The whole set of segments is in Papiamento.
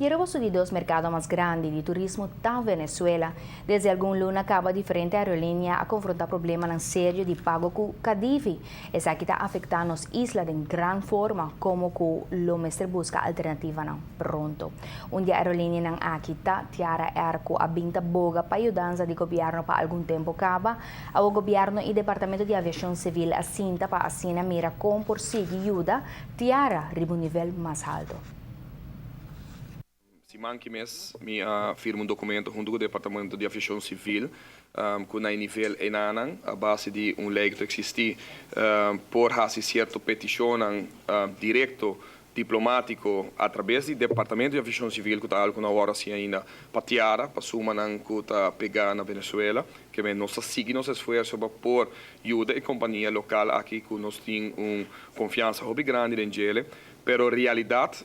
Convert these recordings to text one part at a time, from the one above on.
Y Aruba su di dos mercado mas grandi di turismo ta Venezuela. Desde algun luna caba diferente aerolinea a confronta problemanan serio di pago cu Cadivi. Esaki ta afecta nos isla den gran forma, como cu lo mester busca alternativanan pronto. Un di e aerolineanan aki ta Tiara Air, cu a bin ta boga pa yudansa di gobierno pa algun tempo caba. Awo gobierno y Departamento di Aviacion Civil a sinta pa asina mira con por sigui yuda Tiara riba un nivel mas halto. Siman aki mes mi a firma un documento hunto cu Departamento di Aviacion Civil cu na nivel enanan, a base di un ley cu ta existi, por haci cierto peticion directo diplomatico a traves di Departamento di Aviacion Civil, cu ta algo cu no a asina ainda, pa Tiara, pa sumanan cu ta pega na Venezuela, cu nos ta sigui nos esfuerso pa por yuda e compania local aki, cu nos tin un confiansa hopi grandi den dje, pero realidad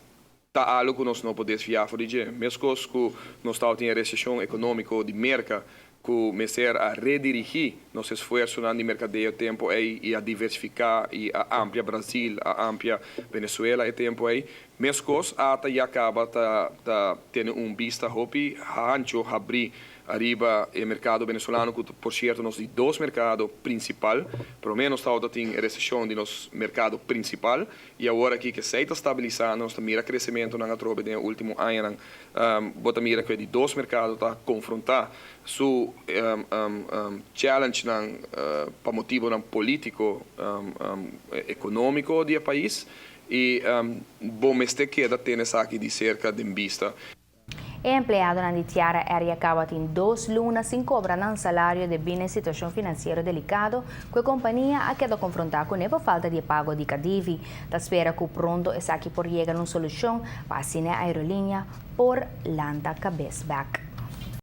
ta algo cu nos no por desvia for di dje. Mescos cu nos tabatin recesion economico di Merca, cu mester a redirigi nos esfuerso di mercadeo tempo ey y a diversifica y a amplia Brasil, a amplia Venezuela e tempo ey. Mescos ata ya caba ta tene un bista hopi hancho habri ariba e mercado venezolano, cu por cierto nos di dos mercado principal, por lo menos ta tin recesion di nos mercado principal y awor aki cu esey ta stabilisando, nos mira crecemento nan atrobe den ultimo aña, bo ta mira cu di dos mercado ta confronta su challenge nan pa motibo nan politico, economico di pais y bon, mester keda tene esaki di cerca di bista. E empleadonan di Tiara Air caba tin 2 luna sin cobra nan salario debi na situacion financiero delicado cu e compania a keda confronta cu ne pa falta di pago di Cadivi. Ta spera cu pronto esaki por yega na un solucion pa asina e aerolinea por lanta cabes bek.